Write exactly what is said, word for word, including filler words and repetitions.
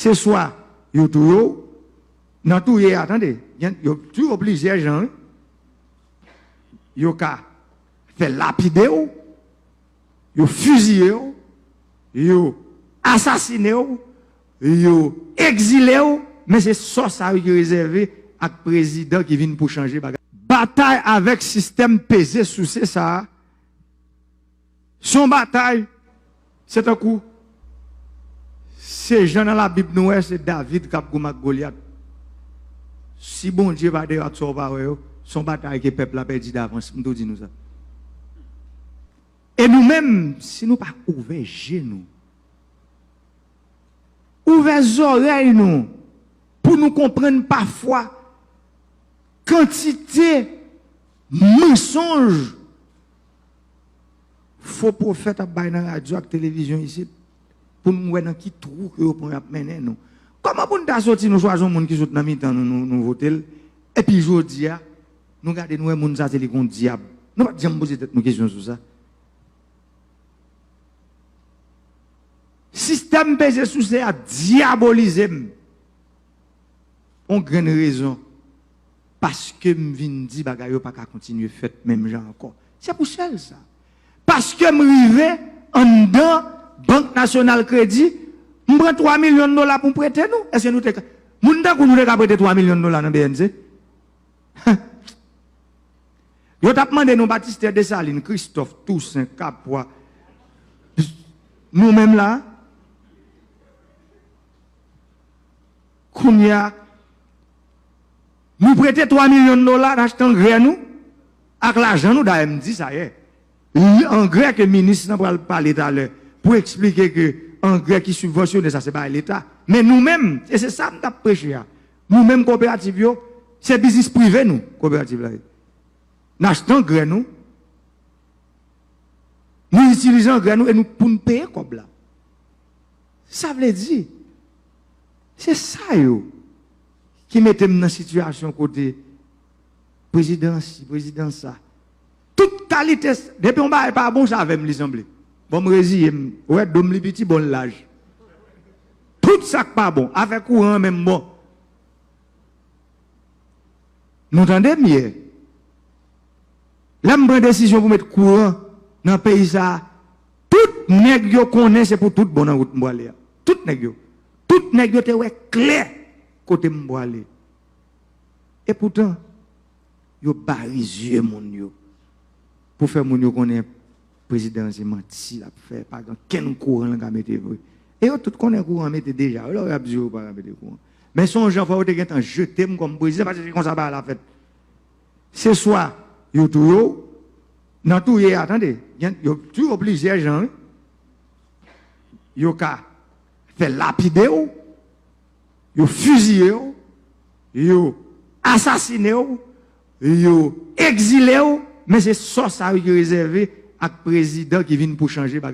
Se swa yo touye w, nan touye a, tande, gen, yo touye w plizyè jan, wi. Yo ka fè lapide w, yo fiziye w, yo asasine w, yo egzile w, men se sò sa yo ki rezève ak prezidan ki vin pou chanje bagay. Batay avèk sistèm peze souse sa a, se yon batay, se tankou, se jan nan Labib nou wè, se David k ap goumen ak Golyat. Si Bondye pa te bat sa w pa wè yo, se yon batay ke pèp la pèdi davans, m tou di nou sa. E nou menm, si nou pa ouvè je nou, ouvè zòrèy nou, pou nou konprann pafwa kantite mansonj fo pwofèt ap bay nan radyo ak televizyon isit, pou nou wè nan ki twou ke yo pran y ap mennen nou. Kòman pou n ta soti, nou chwazi yon moun ki sot nan mitan nou, nou, nou vote l, epi jodi a, nou gade, nou wè moun sa se li k yon dyab. Nou pa t janm poze tèt nou kesyon sou sa. Sistèm peze souse a dyabolize m. On grenn rezon. Paske m vin di bagay yo pa ka kontinye fèt menm jan ankò. Se pou sèl sa. Paske m rive anndan Bank Nasyonal Kredi, m pran twa milyon dola pou m prete nou. Èske nou te ka, moun tankou nou te ka prete twa milyon dola nan B N C? Yo t ap mande nou Batistè, Desalin, Kristòf, Tousen, Kapwa. Nou menm la, kounye a, nou prete twa milyon dola, n achte angrè nou, ak lajan nou, dayè m di sa yè. Li angrè ke minis lan pral pale talè pou eksplike ke angrè ki sibvansyone sa se bagay leta. Men nou menm, e se sa m t ap preche a. Nou menm koperativ yo, se biznis prive nou, koperativ la ye. N achte angrè nou, nou itilize angrè nou e nou pou n peye kòb la. Sa vle di, se sa yo ki mete m nan sitiyasyon kote prezidan si, prezidan sa. Tout kalite, depi yon bagay pa bon, se avè m li sanble. Bon, m reziye m. Ou wè, do m li piti, bon, l laj. Tout sa k pa bon, afè kouran an menm bon. Nou tande m ye. Lè m pran desizyon pou met kouran nan peyi sa a, tout nèg yo konnen se pou tout bon nan wout m prale a. Tout nèg yo. Tout nèg yo te wè klè kote m prale. E poutan, yo bare zye moun yo pou fè moun yo konnen prezidan an se manti l ap fè, pa gen kenn kouran l ka mete vre. E yo tout konnen kouran mete deja. Lè yo ap di yo pa ka mete kouran. Men se yon jan fò yo te gentan jete m kòm prezidan, paske se konsa bagay la fèt. Se swa yo touye w, nan touye a, tande, gen, yo touye w plizyè jan, wi. Yo ka fè lapide w, yo fiziye w, yo asasine w, yo egzile w, men se sò sa yo ki rezève ak prezidan ki vin pou chanje bagay.